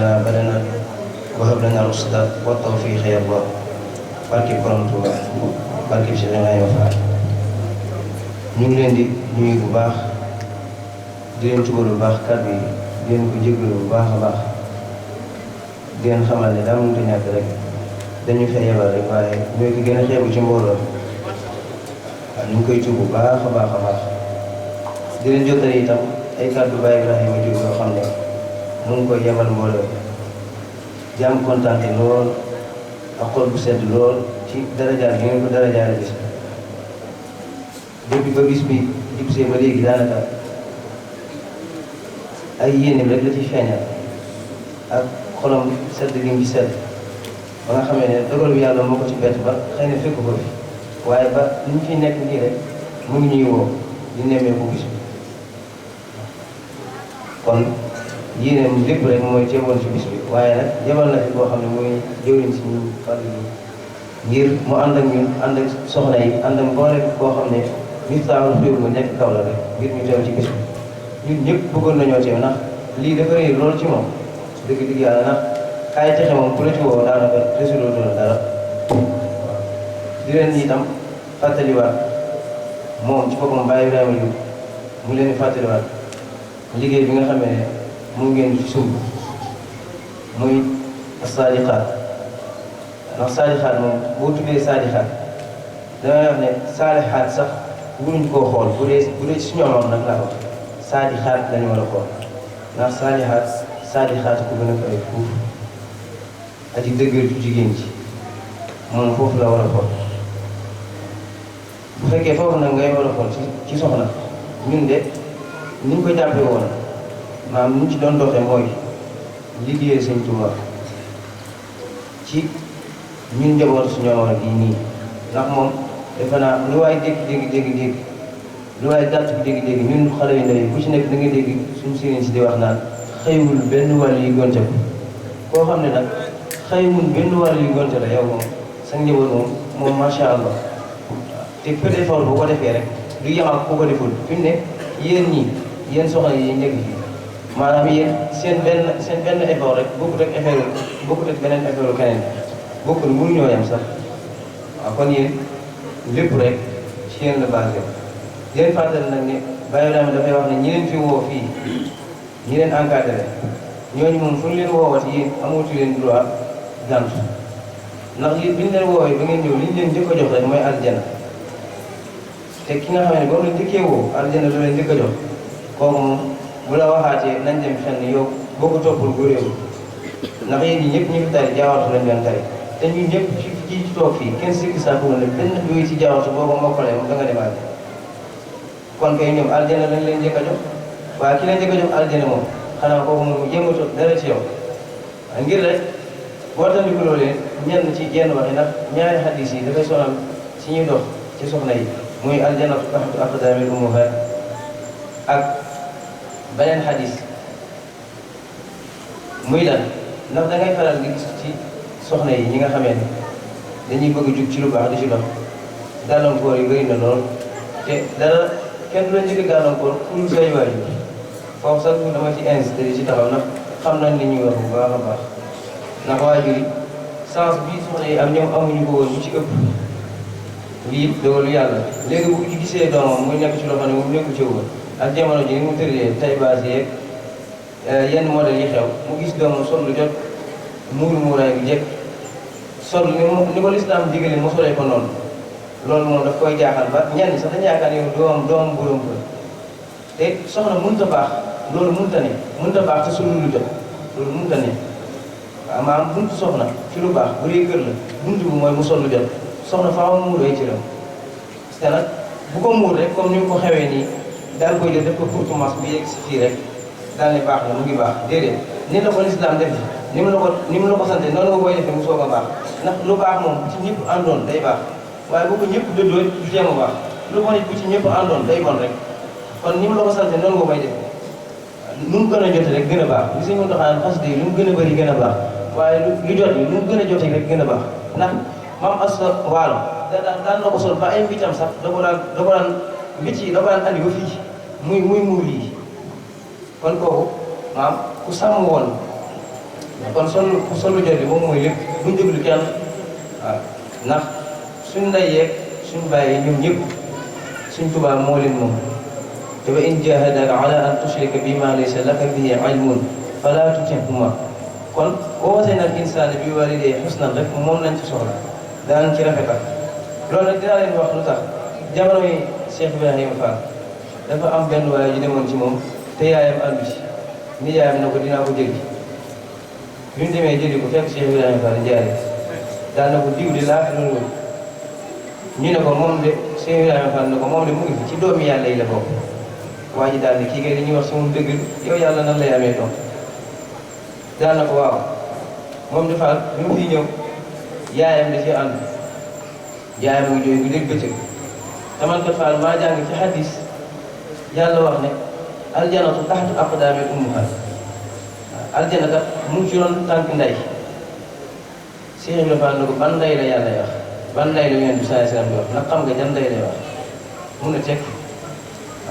lana badana wa hab lana rusda wa tawfiq ya Allah barki borom Tuuba barki Cheikh Ibrahima Fall ñu ngi leen di nuyu bu baax di leen tubalu bu baax kàddu yi di leen ko jégalu bu baax a baax di leen xamal ne daa mënut a ñàkk rek dañu fee yebal rek waaye ñooy ki gën a xeebu ci mbooloo waaw ñu ngi koy tuub bu baax a baax a baax di leen jottali itam ay kàddu Baye Ibrahima Diop yoo xam ne mu ngi koy yebal mbooloo di am kontaan lool ak xol bu sedd lool ci darajaar bi ngeen ko darajaare bis bi depuis ba bis bi jubsee ba léegi daanaka ay yéeneem rek la ci feeñal ak xolam sedd gi ngi sedd ba nga xamee ne dogal bi yàlla moo ko ci bett ba xëy na fekk ko fi waaye ba li ñu fi nekk nii rek mu ngi ñuy woo di nemmee ko bis bi kon yéeneem lépp rek mooy teewoon ci bis bi waaye nag yebal na fi boo xam ne mooy jëwriñ si ñun fàllu ngir mu ànd ak ñun ànd ak soxna yi ànd ak mboolem koo xam ne Miftahul Xuyuur mu nekk kaw la rek ngir ñu teew ci bis bi ñun ñëpp bëggoon nañoo teew ndax lii dafa rëy loolu ci moom dëgg yàlla ndax kaay texe moom ku la ci woo daanaka résultat doon dara di leen itam fàttaliwaat moom ci boppam Baye Ibrahima Diop mu leen di fàttaliwaat liggéey bi nga xamee ne mu ngeen ci sumb muy saadixaat ndax saadixaat moom boo tuddee saadixaat damay wax ne saalixaat sax mënuñ koo xool bu dee ci suñu amoon nag laa wax saadixaat lañu war a xool ndax saadixaat ko gën a koy fuuf aji dëggal ju jigéen ji moom foofu la war a xool bu fekkee foofu nag ngay war a xool ci soxna ñun de ni ñu ko jàppee woon maanaam ni ñu ci doon doxee mooy liggéeyee Sëñ Tuubaa ci ñun njaboot suñu war bii nii ndax moom defe naa lu waay dégg lu waay gàtt bi dégg ñun xale yu ndaw yi bu ci nekk da nga dégg suñu sëriñ si di wax naan xëywul benn wàll yi gonte ko koo xam ne nag xëywul benn wàll yi gonte la yow moom sa njaboot moom macha allah te peu d'effort bu ko defee rek du yem ak ku ko deful fi mu ne yéen soxna yi nekk fii maanaam yéen seen benn effort rek bokkut ak beneen effort keneen bokkul mënuñoo yem sax waaw kon yéen lépp rek ci yéen la basé yéen fàttali nag ne Baye Ibrahima dafay wax ne ñi leen fi woo fii ñi leen encadré ñooñu moom fu ñu leen woowati yéen amatu leen droit gàntu ndax li bi ñu leen woowee ba ngeen ñëw li ñu leen njëkk a jox rek mooy aljana te ki nga xam ne boobu la njëkkee woo aljana la leen njëkk a jox kooku moom bu la waxaatee nañ dem fenn yow boo ko toppul bu réew ndax yéen ñi ñëpp ñu fi tari jaawatu lañ doon tari te ñun ñëpp ci toog fii kenn sikki saako ne benn yooyu ci jaawatu boobu mokkalee moom da nga demaat kon kay ñoom aljana lañ leen njëkk a jox waaye ki leen njëkk a jox aljana moom xanaa kooku moom yëngatu dara ci yow ngir rek boo tandiku loolee ñenn ci yenn waxi ndax ñaari xadis yi dafay sonal ci ñuy dox ci soxna yi muy aljanatu taxtu aqdaamil ummahaat ak beneen xadis muy lan ndax da ngay faral di gis ci soxna yi ñi nga xamee ne dañuy bëgg jug ci lu baax di ci dox gàllankoor yi bëri na lool te dara kenn du la njëkk gàllankoor pour lu say waajur foofu sax dama ci insisté di ci taxaw ndax xam nañ li ñuy wax bu baax a baax ndax waajur yi sens bii soxna yi am ñoom amuñu ko woon bu ci ëpp lii dogalu yàlla léegi bu ci gisee doomam muy nekk ci loo xam ne moom nekku ci woon ak jamono ji ni mu tëddee tay baas yeeg yenn modèle yi xew mu gis doomam sol lu jot muuraay bu jekk sol ni ko lislaam digale mu solee ko noonu loolu moom daf koy jaaxal ba ñenn sax dañu yaakaar yow doomam borom ko te soxna mënut a baax loolu mënut a baax te solu lu jot loolu mënut a ne waaw maanaam buntu soxna ci lu baax bu dee kër la buntu bu mooy mu sol lu jot soxna faaw mu muur ay cëram parce que nag bu ko muur rek comme ni mu ko xewee nii daal koy def ko pour commence bi yegg si fii rek daal ne baax na mu ngi baax déedéet ni la ko lislaam def ni mu la ko sante noonu nga koy defee mu soog a baax ndax lu baax moom bu ci ñëpp àndoon day baax waaye bu ko ñëpp dëddoo du jéem a baax lu bon it bu ci ñëpp àndoon day bon rek kon ni mu la ko sante noonu nga koy defee nu mu gën a jote rek gën a baax li suñu doxaan xas de lu mu gën a bëri gën a baax waaye lu jot bi lu mu gën a jote rek gën a baax ndax maam Asta Waalo daan na ko sol ba ay mbitam sax da ko daan mbit yi da ko daan andi ba fii muy muur yi kon kooku maam ku sàmm woon kon solu jot bi moom mooy lépp buñ déglu kenn waaw ndax suñ ndey yeeg suñ bàyyi ñoom ñëpp suñ Tuubaa moo leen moom te wa in jahadaka ala an tushrika bima laysa laka bihi ilmun fala tutihuma kon boo wasee nag insaana bi waalidayhi husnan rek moom lañ ci soxla daan ci rafetal loolu nag dinaa leen wax lu tax jamono yi Cheikh Ibrahima Fall dafa am benn waaye ju demoon ci moom te yaayam àndu ci ni yaayam na ko dinaa ko jëli bi mu demee jëli ko fekk Cheikh Ibrahima Fall njaare daal na ko diw di laa fi loolu ñu ne ko moom de Cheikh Ibrahima Fall ne ko moom de mu ngi fi ci doomi yàlla yi la bokk waa ji daal ne kii kay dañuy wax si moom dëgg yow yàlla nan lay amee doom daal na ko waaw moom di Fall bi mu fi ñëw yaayam da ci ànd yaayam mu ngi jooy bu dégg bëccëg te man kat Fall maa jàng ci hadis yàlla wax ne aljanatu taxtu aqdaami ummahat aljana kat mu ngi ci doon tànk ndey Cheikh Ibrahima Fall ne ko ban ndey la yàlla wax ban ndey la ngeen di saa salaam di wax ndax xam nga jan ndey lay wax mun na tekki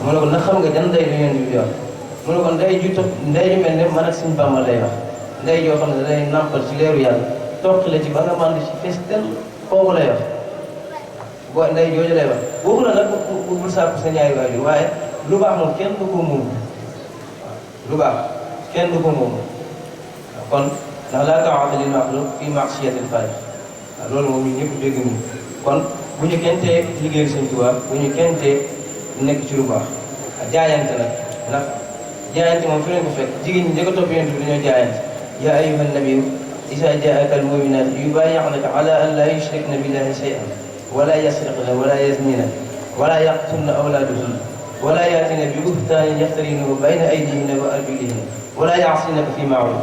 mu ne ko ndax xam nga jan ndey la ngeen di wax mu ne ko ndey ju topp ndey ju mel ne man ak suñu Bàmba lay wax ndey joo xam ne day nampal ci leeru yàlla toq la ci ba nga mànd ci fees del kooku lay wax boo ndey jooju lay wax boobu la nag bul sàkku sa ñaari waajur waaye lu baax moom kenn du ko moom lu baax kenn du ko moom kon ndax laa ta'ata lil maxluq fi ma'siyatil xaaliq loolu moom ñun ñëpp dégg nañu kon bu ñu kenn tee liggéeyal Sëñ Tuubaa bu ñu kenn tee nekk ci lu baax jaayante nag ndax jaayante moom fi leen ko fekk jigéen ñi njëkk a topp yonent bi dañoo jaayante yaa ayyuhan nabiyyu izaa jaa'aka al-mu'minaatu yubaayi'naka alaa an laa yushrikna billahi shay'an wala yasriqna wala yaznina wala yaqtulna awlaadahunna wala ya'tina bi buhtaanin yaftarinahu bayna aydihinna wa arjulihinna wala ya'sinaka fi ma'ruf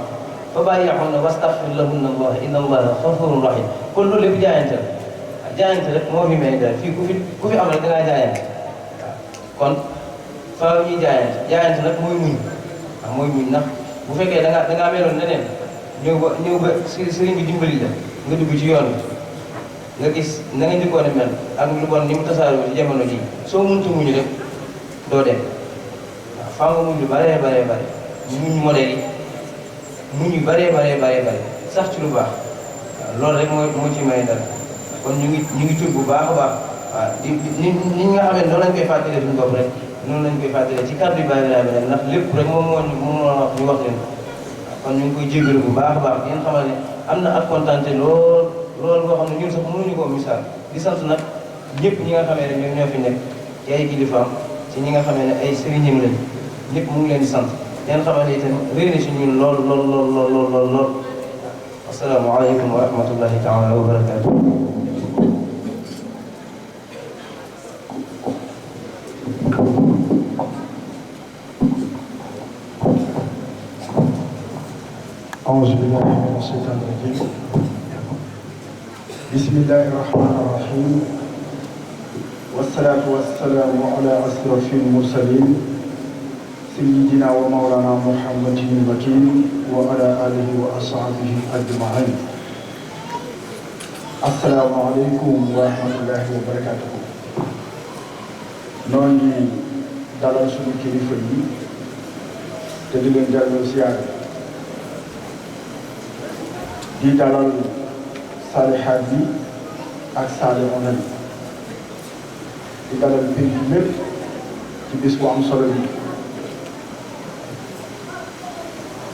fa baayi'hunna wastaghfir lahunna Allah inna Allaha ghafurun rahim kon loolu lépp jaayante la jaayante rek moo fi may daal fii ku fi am rek dangaa jaayante kon faaw ñuy jaayante nag mooy muñ mooy muñ ndax bu fekkee dangaa meloon neneen ñëw ba sëriñ bi dimbali la nga dugg ci yoon bi nga gis na nga njëkkoon a mel ak lu bon ni mu tasaaroo ci jamono ji soo mënta muñ rek doo dem waaw faaw nga muñ lu bare muñ modèle yi muñ yu bare sax ci lu baax waaw loolu rek moo ci may dara kon ñu ngi tur bu baax a baax waaw ni nga xam ne noonu lañ koy fàttalee suñu bopp rek noonu lañ koy fàttalee ci kàddu yu bàyyi laa bi rek ndax lépp rek moom moo wax ñu wax leen kon ñu ngi koy jégalu bu baax a baax yéen xamal ne am na ak kontaante loolu boo xam ne ñun sax mënuñu koo misaal di sant nag ñëpp ñi nga xamee ne ñoom ñoo fi nekk ci ay kilifaam ci ñi nga xamee ne ay sëriñam lañ ñëpp mu ngi leen di sant yéen xamal ne itam réer na si ñun lool asalaamaaleykum wa rahmatullahi taala wa barakaatu. أعوذ بالله من الشيطان الرجيم بسم الله الرحمن الرحيم والصلاة والسلام على أشرف المرسلين سيدنا ومولانا محمد المكين وعلى آله وأصحابه أجمعين السلام عليكم ورحمة الله وبركاته نوني dalal suñu kilifa yi te di leen delloo siyaare di dalal saalihaat bi ak saalihoona bi di dalal mbir mi lépp ci bis bu am solo bi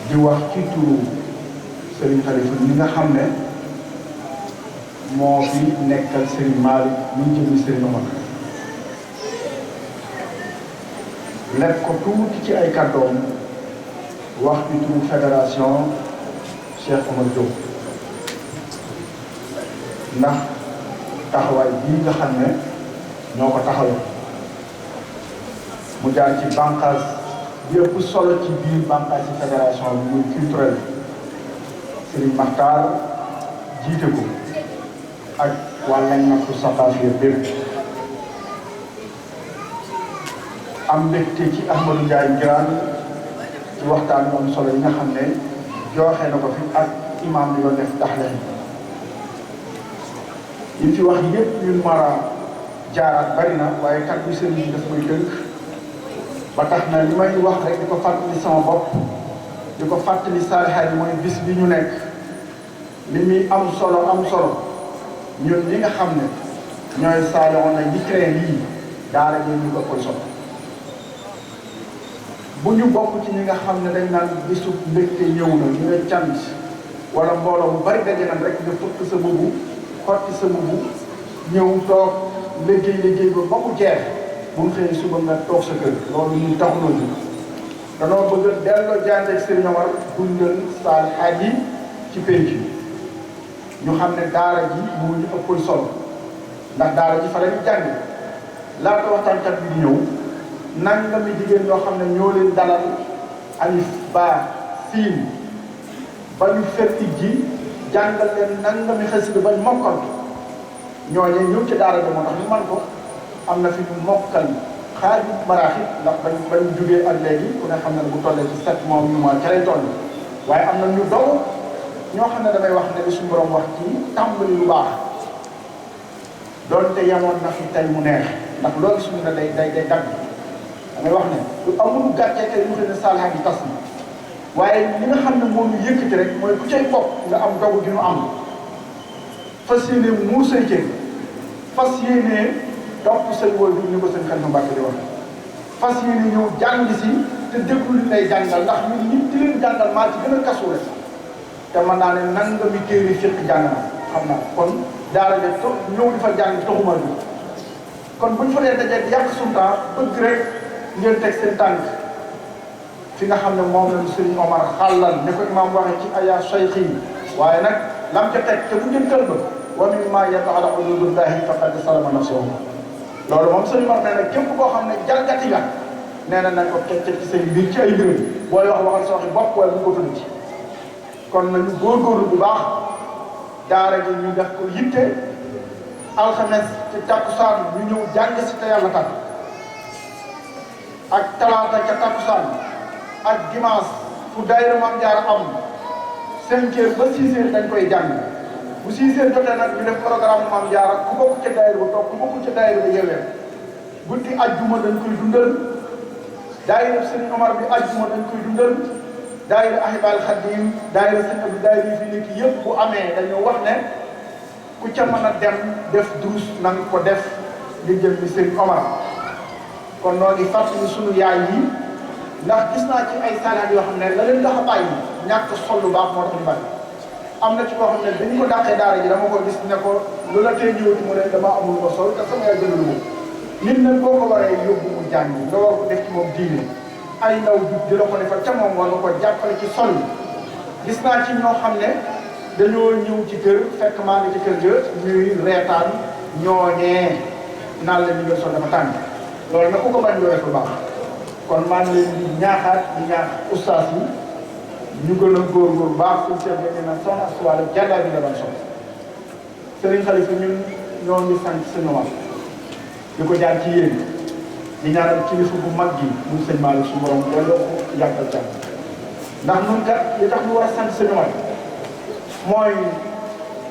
di wax ci turu Serigne Khalifa mi nga xam ne moo fi nekkal Serigne Malick mu jëmi Serigne Omar lekk ko tuuti ci ay kàddoom wax ci turu fédération Cheikh Omar Diop ndax taxawaay bii nga xam ne ñoo ko taxawal mu jaar ci bànqaas bi ëpp solo ci biir bànqaas ci fédération bi muy culturel Serigne Makhtar jiite ko ak wàlla ñattu saqaafiya bépp am mbégte ci Ahmadou Ndiaye Ngiraan ci waxtaan yu am solo yi nga xam ne joxe na ko fi ak imam bi doon def taxleen yi fi wax yépp ñun mara jaaraat bari na waaye kat bi sëriñ bi daf koy tënk ba tax na li may wax rek di ko fàttali sama bopp di ko fàttali saalihaat yi mooy bis bi ñu nekk li muy am solo ñun ñi nga xam ne ñooy saalihoon na ñi créé lii daara ji ñu ëppal solo bu ñu bokk ci ñi nga xam ne dañ naan bisu mbégte ñëw na ñu nga cant wala mbooloo bu bari daje na rek nga fëkk sa mbubu xotti sa mbubu ñëw toog liggéey ba mu jeex bu ñu xëyee suba nga toog sa kër loolu ñu taxuloo ji danoo bëgg a delloo jaanteeg Serigne Omar dundal saalihaat yi ci penc bi ñu xam ne daara ji moo ñu ëppal solo ndax daara ji fa la ñu jàng laata waxtaankat bi di ñëw nangami jigéen ñoo xam ne ñoo leen dalal alif ba siin ba ñu ferti ji jàngal leen nangami xasida bañ mokkal ñooñee ñëw ci daara ji moo tax ñu man ko am na fi ñu mokkal xaaju maraaxit ndax bañ jugee ak léegi ku ne xam ne bu tollee ci 7 mois 8 mois ca lay toll waaye am na ñu dow ñoo xam ne damay wax ne li suñu borom wax ci tàmbali lu baax doonte yamoon na fi tey mu neex ndax loolu suñu ne day dagg damay wax ne lu amul gàcce tey ñu xëy ne saalihaat yi tas na waaye li nga xam ne moo ñu yëkkati rek mooy ku cay bopp nga am dogu gi ñu am fas yéene muur say cër fas yéene topp say waajur ni ko seen Xalifa Mbàkke di wax fas yéene ñëw jàng si te déglu li lay jàngal ndax ñun nit di leen jàngal maa ci gën a kasure te mën naa ne nangami téere fiq jàng na xam naa kon daara de ñëw di fa jàng taxuma bi kon buñ fa dee dajee yàq suñu temps bëgg rek ngeen teg seen tànk fi nga xam ne moom lañ Serigne Omar xàllal ne ko imaam waxee ci aya cheikh yi waaye nag lam ca teg te bu njëkkal ba wa mimmaa yata'allaqu bi huduudillahi faqad salama nafsahu loolu moom Serigne Omar nee na képp koo xam ne jalgati nga nee na nañ ko teg ci seen biir ci ay mbirum booy wax waxal sa waxi bopp wala bu ko tudd ci kon nañu góorgóorlu bu baax daara ji ñu def ko yitte alxames ci takkusaan ñu ñëw jàng si te yàlla tax ak talaata ca takkusaan ak dimanche fu daayira Maam Jaara am 5 heures ba 6 heures dañ koy jàng bu 6 heures jotee nag ñu def programme Maam Jaara ku bokk ca daayira ba toog ku bokk ca daayira ba yewee guddi ajjuma dañ koy dundal daayira Serigne Omar bi ajjuma dañ koy dundal daayira Ahibal Khadim daayira Serigne Abdou daayira yi fi nekk yëpp bu amee dañoo wax ne ku ca mën a dem def durus na nga ko def li jëm ni Serigne Omar kon noo ngi fàttali sunu yaay yi ndax gis naa ci ay saalaat yoo xam ne la leen tax a bàyyi ñàkk sol lu baax moo tax ñu bàyyi am na ci koo xam ne dañu ko dàqee daara ji dama ko gis ne ko lu la tee ñëwati mu ne dama amul ko sol te sama yaay jëlalu ko nit nag boo ko waree yóbbu mu jàng nga war ko def ci moom diine ay ndaw jub di la ko defal ca moom war nga ko jàppale ci sol yi gis naa ci ñoo xam ne dañoo ñëw ci kër fekk maa ngi ci kër ga ñuy reetaan ñooñee naan la ñu nga sol dafa tàng loolu nag ku ko bañ doo def lu baax kon maa ngi leen di ñaaxaat di ñaax ustaas yi ñu gën a góorgóorlu baax suñu chef dañu ne soxna si wàllu jàngal bi la doon soxla Serigne Khalifa ñun ñoo ngi sant sëñ Omar di ko jaar ci yéen di ñaanal kilifa bu mag gi muy sëñ Malick su borom delloo ko yàggal jàmm ndax ñun kat li tax ñu war a sant sëñ Omar mooy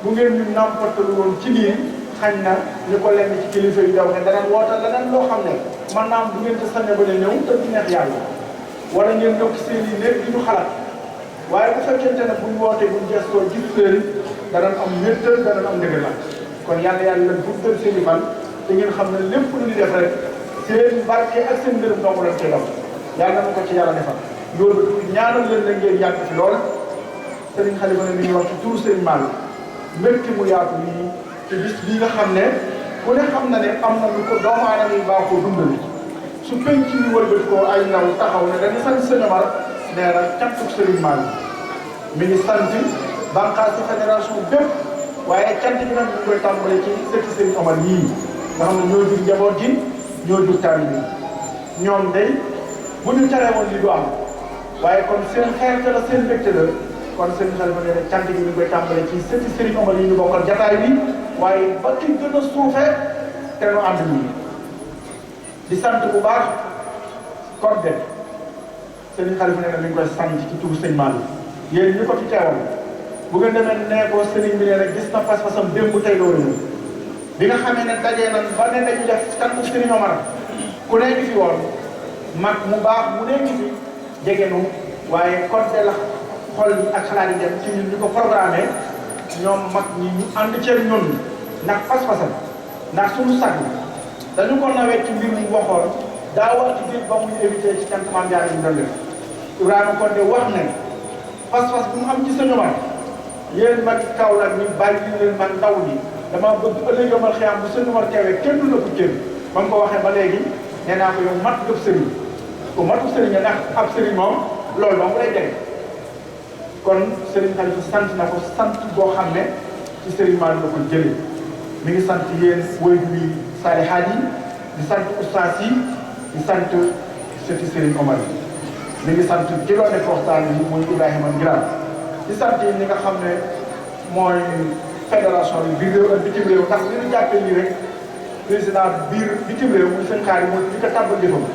bu ngeen ñu nàmpatalu woon ci lii xañ na ñu ko lenn ci kilifa yi daw ne danañ wootal leneen loo xam ne man naam du ngeen ko sañe ba ne ñëw te du neex yàlla wala ngeen yokk seen i néeg di ñu xalaat waaye bu fekkente ne buñ wootee buñ gestoo gis seen danañ am wéttal danañ am ndëgër la kon yàlla yàlla guddal seen i fan te ngeen xam ne lépp lu ñu def rek seen barke ak seen ngërëm dong lañ koy daw yàlla na ko ci yàlla defal loolu ba ñaanal leen na ngeen yàgg fi lool Serigne Khalifa ne mi ngi wax ci turu Serigne Mal mbégte mu yaatu nii te bis bii nga xam ne ku ne xam na ne am na lu ko doomu aadama yi baaxoo dundal su penc mi wëlbati ko ay ndaw taxaw ne dañu sant sëñ Omar nee na cantuk Serigne Mal mi ngi sant bànqaas ci fédération bépp waaye cant bi nag ñu koy tàmbale ci sëti Serigne Omar yii nga xam ne ñoo jur njaboot gi ñoo jur taalibe bi ñoom day bu ñu taree woon li du am waaye kon seen xeerte la seen mbégte la kon Serigne Khalifa nee na cant gi ñu koy tàmbale ci sëti Serigne Omar yi ñu bokkal jataay bi waaye ba ki gën a suufee te nu ànd nii di sant bu baax code Serigne Khalifa nee na mi ngi koy sant ci turu sëñ Malick yéen ñi ko ci teewal bu ngeen demee nee ko Serigne bi nee na gis na pas-pasam démb tey loolu ñëw bi nga xamee ne dajee nañ ba ne dañu def kantu Serigne Omar ku ne ngi fi woon mag mu baax mu ne ngi fi jege nu waaye kon de la xol yi ak xalaat yi dem ci ñun ñu ko programmé ñoom mag ñi ñu ànd ceeg ñun ndax pas-pasam ndax suñu sag dañu ko nawee ci mbir mi waxoon daa wax ci biir ba muy éviter ci cant maam Jaara ñu doon def Ibrahima kon de wax ne pas-pas bu mu am ci sëñ Omar yéen mag Kaolack ñu bàyyi leen man ndaw ñi dama bëgg ëllëg yomal xiyam bu sëñ Omar teewee kenn du la ko cër ba mu ko waxee ba léegi nee naa ko yow mat gëf sëriñ ku matu sëriñ ndax ab sëriñ moom loolu moom lay jege kon sëriñ Xalifa sant na ko sant boo xam ne ci sëriñ Malick la ko jëlee mi ngi sant yéen waajur yi saalihaat yi di sant ustaas yi di sant sëti sëriñ Omar yi mi ngi sant ki doon def waxtaan bi muy Ibrahima Ngiraan di sant yi ñi nga xam ne mooy fédération bi biir réew ak bitim réew ndax li ñu jàppee nii rek président biir bitim réew muy seen xaar yi mooy li ko tàmbal jëfam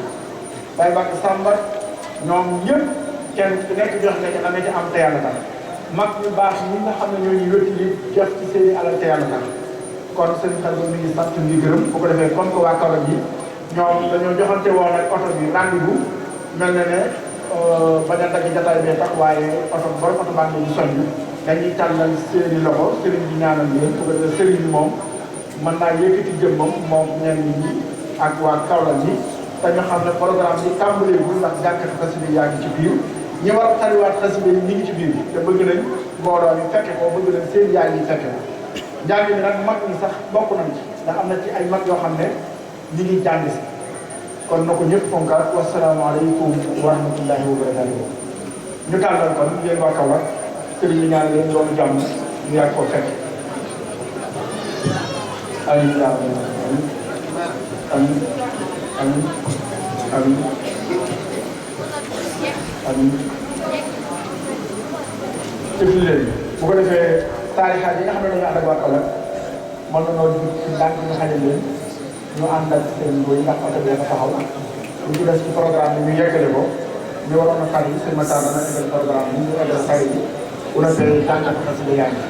Baye Bakk Samba ñoom ñëpp kenn ku nekk jox nga ci am ci am te yàlla tax mag ñu baax ñi nga xam ne ñoo ñu wétti li def ci seen i alal te yàlla tax kon seen xel mi ngi sant mi gërëm bu ko defee comme que waa Kaolack yi ñoom dañoo joxante woon ak oto bi rendez-vous mel na ne bañ a dagg jataay bee tax waaye oto borom oto baa ngi ñu soññ dañuy tàllal seeni loxo sëriñ bi ñaanal leen bu ko defee sëriñ bi moom mën naa yëkkati jëmmam moom ñenn ñi ak waa Kaolack yi te ñu xam ne programme bi tàmbaleegul ndax jànkat xasida yaa ngi ci biir ñi war a tariwaat xasida yi ñi ngi ci biir te bëgg nañ mbooloo yi fekke ko bëgg nañ seen yaay yi fekke ko njàng mi nag mag ñi sax bokk nañ ci ndax am na ci ay mag yoo xam ne ñi ngi jàng si kon na ko ñëpp fonkaat wasalaamaaleykum wa rahmatullahi wa barakatuh ñu tàllal kon yéen waa Kaolack sëriñ bi ñaan leen loolu jàmm ñu yàgg koo fekk amiin yaa rabbal aalamiin amiin amiin amiin tëfli leen bu ko defee taarixaat yi nga xam ne dañu ànd ak waa Kaolack mën na noo jug ci ndànk ñu xajal leen ñu ànd ak seen góor yi ndax oto bi dafa taxaw lu ci des ci programme bi ñu yeggale ko ñu waroon a xar yi seen matar dana eggal programme bi ñu eggal xar yi bu na fee jàngat xasida yaa ngi